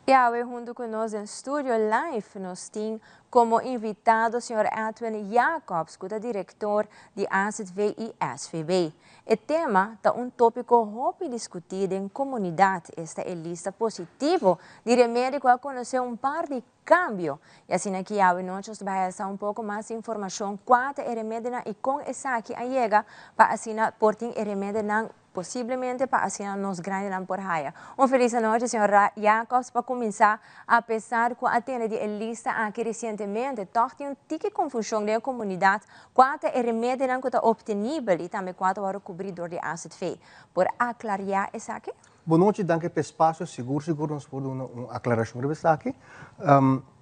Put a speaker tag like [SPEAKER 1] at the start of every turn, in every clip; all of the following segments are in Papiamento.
[SPEAKER 1] I awe huntu ku nos den studio live nos tin komo invitado señor Edwin Jacobs, ku ta direktor di AZV i SVB. E tema ta un tópiko hopi diskutí den komunidat, esta e lista positivo di remedi ku a konosé un par di kambio. I asina aki awe nochi nos ta bai hasa un poko mas informashon kua ta e remedinan i kon esaki a yega pa asina por tin e remedinan posiblemente pa asina nos grandinan por haya. Un felis anochi, señor Jacobs. Pa kuminsá, apesar ku a tende di e lista aki resientemente, tòg tin un tiki konfushon den e komunidat kua ta e remedinan ku ta optenibel i tambe kua ta wòrdu kubrí dor di AZV. Por aklariá esaki?
[SPEAKER 2] Bon nochi, danki pa e spasio. Sigur sigur nos por duna un aklarashon riba esaki.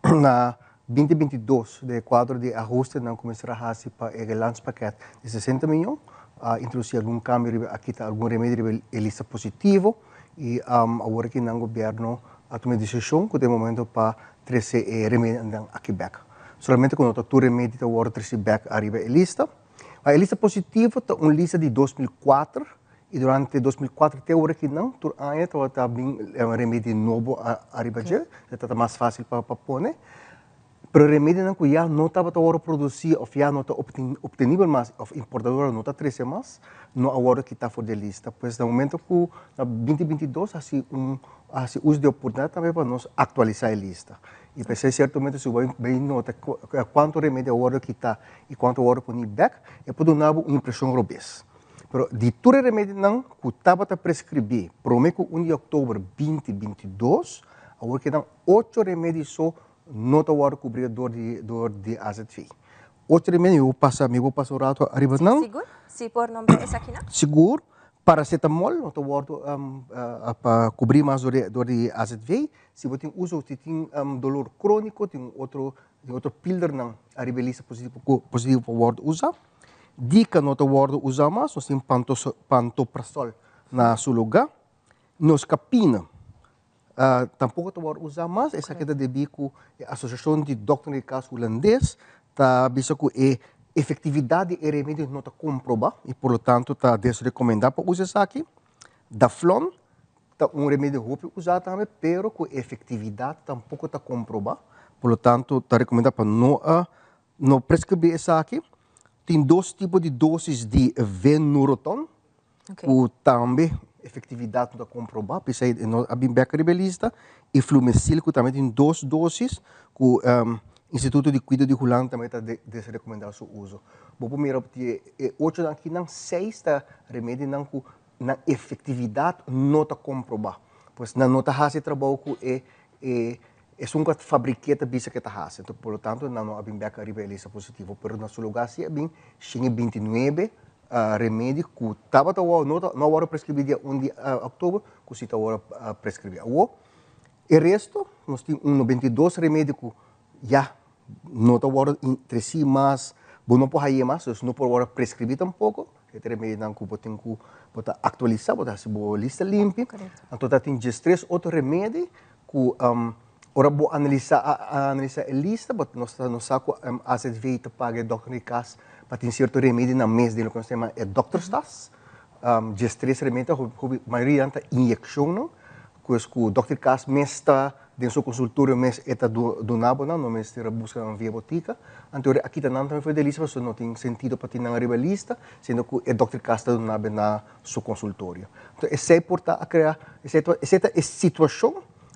[SPEAKER 2] Na 2022, den e kuadro di e ahustenan ku mester a hasi pa e relanspakèt di 60 mion, a introdusí algun kambio riba a kita algun remedi riba e lista positivo i awor aki nan gobièrnu a tuma e desishon ku ta e momento pa trese e remedinan aki bèk. Solamente ku no ta tur remedi ta wòrdu trese bèk ariba e lista. Ma e lista positivo ta un lista di 2004 i durante 2004 te awor aki nan tur aña tabata bin remedi nobo ariba dje, e tabata mas fásil pa pone. Pero remedinan ku ya no tabata wòrdu produsí òf ya no ta optenibel mas òf importadornan no ta trese mas, no a wòrdu kitá for di e lista. Pues na momento ku na 2022 hasi un hasi uso di oportunidat tambe pa nos aktualisá e lista. I p'esei siertamente si bo bai nota kuantu remedi a wòrdu kitá i kuantu a wòrdu poní bèk, e por duna bo un impreshon robes. Pero di tur e remedinan ku tabata preskribí promé ku 1 di òktober 2022, awor kedan ocho remedi so no ta wòrdu kubrí dor di dor di AZV. Ocho remedi, mi por pasa mi por pasa un rato ariba nan.
[SPEAKER 1] Sigur, si por nombra esakinan.
[SPEAKER 2] Sigur, paracetamol no ta wòrdu pa kubrí mas dor di dor di AZV. Si bo tin uso, si tin dolor króniko, tin otro tin otro pildernan ariba e lista positivo ku positivo pa wòrdu usa. Dika no ta wòrdu usa mas, nos tin pantoprazol na su lugá. Noscapina tampoko ta wòrdu usa mas, esaki ta debí ku e Asosiashon di Dòkternan di Kas Hulandes ta bisa ku e efektividat di e remedio no ta komprobá i por lo tanto ta desrekomendá pa usa esaki. Daflon ta un remedio hopi usá tambe, pero ku efektividat tampoko ta komprobá, por lo tanto ta rekomendá pa no no preskribí esaki. Tin dos tipo di dosis di Venuroton ku tambe efektividat no ta komprobá, p'esei e no a bin bèk riba e lista, i Flumesil ku tambe tin dos dosis ku Instituto di Kuido di Hulanda tambe ta desrekomendá su uso. Bo por mira di e ochonan akinan, seis ta remedinan ku nan efektividat no ta komprobá. Pues nan no ta hasi e trabou ku e e esun ku a fabrik'é ta bisa ku e ta hasi. Enton por lo tanto nan no a bin bèk ariba e lista positivo. Pero na su lugá si a bin 129 remedi ku tabata wòrdu no ta no a wòrdu preskribí dia 1 di òktober ku si ta wòrdu preskribí. Awor e resto nos tin un 92 remedi ku ya no ta wòrdu tresí mas, bo no por hañ'é mas, dus no por wòrdu preskribí tampoko. E ta remedinan ku bo tin ku bo ta aktualisá, bo ta hasi bo lista limpi. Anto ta tin 13 otro remedi ku ora bo analisá analisá e lista bo nos ta nos sa ku AZV ta paga e dòkter di kas pa tin sierto remedinan mes den loke nos ta yama e dòkterstas. 13 remedi ta hopi mayoria nan ta inyekshonnan pues ku dòkter di kas mes ta den su konsultorio mes e ta duna bo nan, no mester a buska nan via botika. Anto a kita nan tambe for di e lista pasobra no tin sentido pa tin nan ariba e lista, siendo ku e dòkter kas ta duna be na su konsultorio. Anto esei por ta a krea, esei ta esei ta e situashon,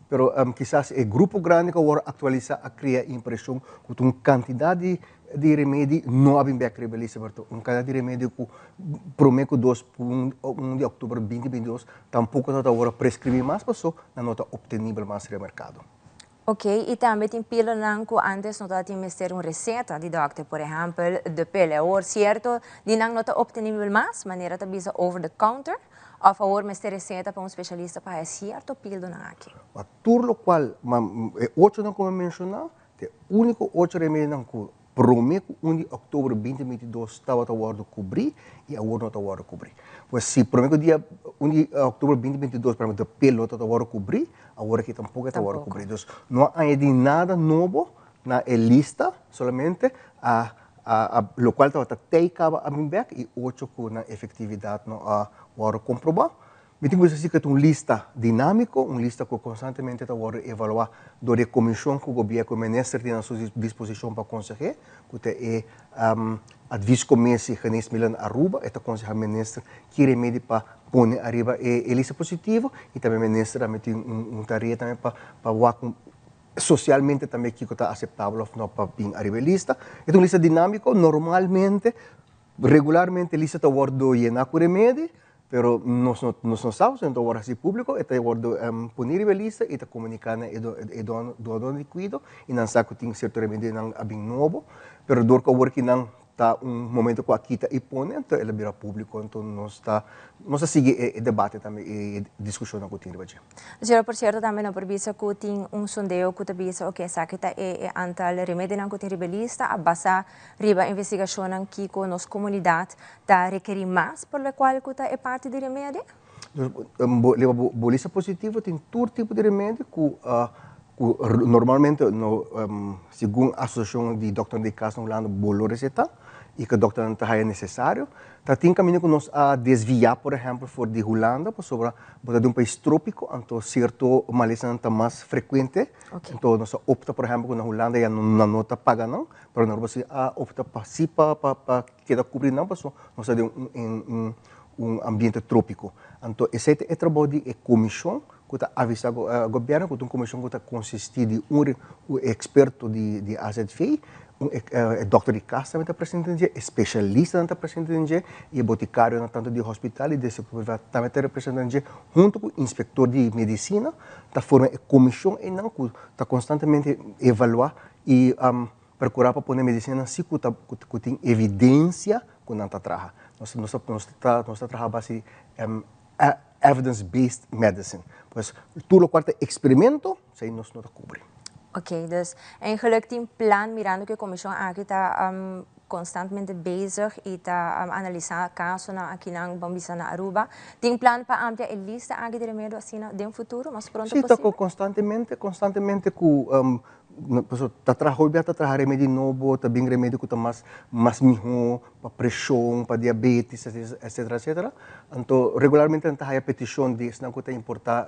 [SPEAKER 2] pero kisas e grupo grandi ku awor aktualisá a krea e impreshon ku ta un kantidat di di remedi no a bin bek riba e lista, pero ta un kantidat di remedi ku promé ku dos un di òktober 2022 tampoko no ta awor a preskribí mas paso nan no ta optenibel mas riba merkado.
[SPEAKER 1] Ok, i tambe tin pilonan ku antes no tabatin mester un reseta di dòkter, por ehèmpel de pil. Awor sierto di nan no ta optenibel mas, manera ta bisa over the counter, òf awor mester reseta pa un spesialista pa haya sierto pildonan aki?
[SPEAKER 2] Ma tur lokual, ma e ochonan ku mi a menshoná, ta e úniko ocho remedinan ku promé ku 1 di òktober 2022 tabata wòrdu kubrí i awor no ta wòrdu kubrí. Pues si promé ku dia 1 di òktober 2022 por ehèmpel de pil no tabata wòrdu kubrí, awor aki tampoko e ta wòrdu kubrí. Dus no a añadí nada nobo na e lista, solamente a a lokual tabata tei kaba a bin bèk i ocho ku nan efektividat no a wòrdu komprobá. Mi tin ku bisa ku un lista dinámiko, un lista ku konstantemente ta evaluá dor e komishon ku gobièrnu, minister tin na su disposishon pa konsehá, ku e adviescommissie geneesmiddelen Aruba, e ta konsehá minister ki remedi pa pone ariba e lista positivo i tambe minister tambe tin un tarea tambe pa socialmente tambe kiko ta aseptabel òf no pa bin ariba e lista. E un lista dinámiko. Normalmente, regularmente, lista ta wòrdu yená ku remedi, pero nos no sa, anto awor asina públiko, e ta wòrdu pone riba lista i ta komuniká na e dono di kuido i nan sa ku tin sierto remedinan a bin nobo, pero dor ku awor ku nan ta un momento ku a kita i pone, anto el a bira públiko, anto nos ta sigui e debate tambe, e diskushon ku tin riba dje.
[SPEAKER 1] Señora, por sierto, tambe no por bisa ku tin un sondeo ku ta bisa, ok, esaki ta e aantal remedinan ku tin riba lista, a basa riba investigashon ku nos komunidat ta rekerí mas pa loke ku ta e parti di remedi?
[SPEAKER 2] Bo lista positivo tin tur tipo di remedi ku normalmente no, segun asosiashon di dòkter di kas na Hulanda, bo lo resetá i ku dòkter ta nesesario. Ta tin kaminda ku nos a desviá, por ehèmpel, for di Hulanda, pasobra bo ta di un pais trópiko, anto sierto malesa ta mas frekuente. Anto nos a opta, por ehèmpel, ku na Hulanda ya no ta paga nan, pero nos a opta pa si pa keda kubri nan, pasobra nos ta den un ambiente trópiko. Anto esei ta e trabou di e komishon ku ta avisá gobièrnu, ku ta un komishon ku ta konsistí di un eksperto di AZV, un dòkter di kas tambe ta presente, spesialista ta presente i botikario tantu di hospital i di sektor privá tambe ta representá, huntu ku inspektor di medisina, ta forma e komishon ei ku ta konstantemente evaluá i perkurá pa pone medisina si ku tin evidensia ku nan ta traha. Nos ta traha base evidence-based medicine. Pues tur loke ta eksperimento, esei nos no ta kubri.
[SPEAKER 1] Ok, dus eigenlijk tin plan, mirando ku e komishon aki ta konstantemente bezig i ta analisá kasonan aki na ban bisa na Aruba. Tin plan pa amplia e lista aki di remedi asina den futuro, mas pronto
[SPEAKER 2] Si,
[SPEAKER 1] posibel?
[SPEAKER 2] Ta konstantemente ku ta traha, ta traha remedi nobo, ta bin remedi ku ta mas mihó pa preshon, pa diabetes, etc., etc. Anto, regularmente ta haya petishon di esnan ku ta importá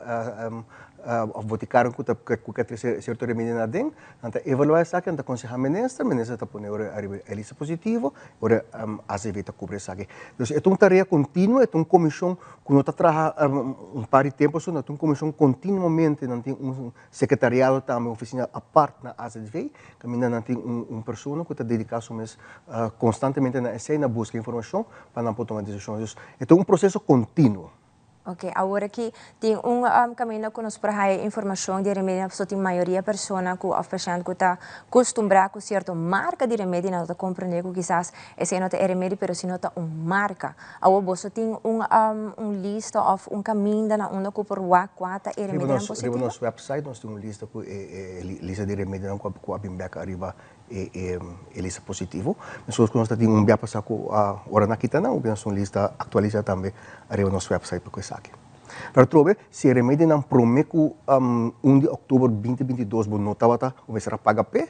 [SPEAKER 2] òf botikario ku ke sierto remedi na den, anto evaluá esaki, anto konsehá minister, minister ta pone ora ariba e lista positivo, ora AZV ta kubri esaki. Dus e ta un tarea kontinuo, e ta un komishon ku no ta traha un par di tempu, so, ta un komishon kontinuamente, nan tin un sekretariado tambe, ofisina apart na AZV, kaminda nan tin un persona ku ta dediká su mes konstantemente na esei, na buska informashon pa nan por tuma desishon. Dus e ta un proseso kontinuo.
[SPEAKER 1] Ok, awor aki tin un kaminda ku nos por haya informashon di remedi, so tin mayoria persona ku òf pashènt ku ta kustumbrá ku sierto marka di remedi, nan ta komprondé ku kisas esei no ta e remedi, pero si no ta un marka. Awor boso tin un lista òf un kaminda na unda ku por wak kua ta e remedi
[SPEAKER 2] Riba
[SPEAKER 1] positivo?
[SPEAKER 2] Riba nos website nos tin un lista ku e lista di remedi ku a bin bèk ariba e lista positivo. Nos ku nos tin un bia pasá ku ora nan kita nan, un lista aktualisá tambe ariba nos website pa ku esaki. Pero trobe, si e remedinan promé ku 1 di òktober 2022 bo no tabata kuminsá paga p'e,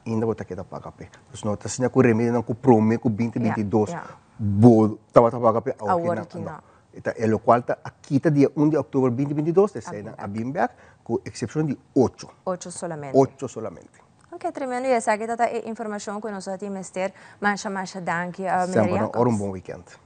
[SPEAKER 2] ainda bo ta keda paga p'e. Dus no ta asina ku remedinan ku promé ku 2022 bo tabata paga p'e,
[SPEAKER 1] Awor
[SPEAKER 2] awor
[SPEAKER 1] ki
[SPEAKER 2] no.
[SPEAKER 1] no.
[SPEAKER 2] Eta, e lokual ta a kita dia 1 di òktober 2022, eseinan a bin bèk, ku eksepshon di 8.
[SPEAKER 1] 8 solamente.
[SPEAKER 2] 8 solamente.
[SPEAKER 1] Ok, tremendo. I esaki ta e informashon ku nos tin mester. Masha, masha danki,
[SPEAKER 2] Semper
[SPEAKER 1] meneer
[SPEAKER 2] ora un
[SPEAKER 1] Jacobs.
[SPEAKER 2] bon weekend.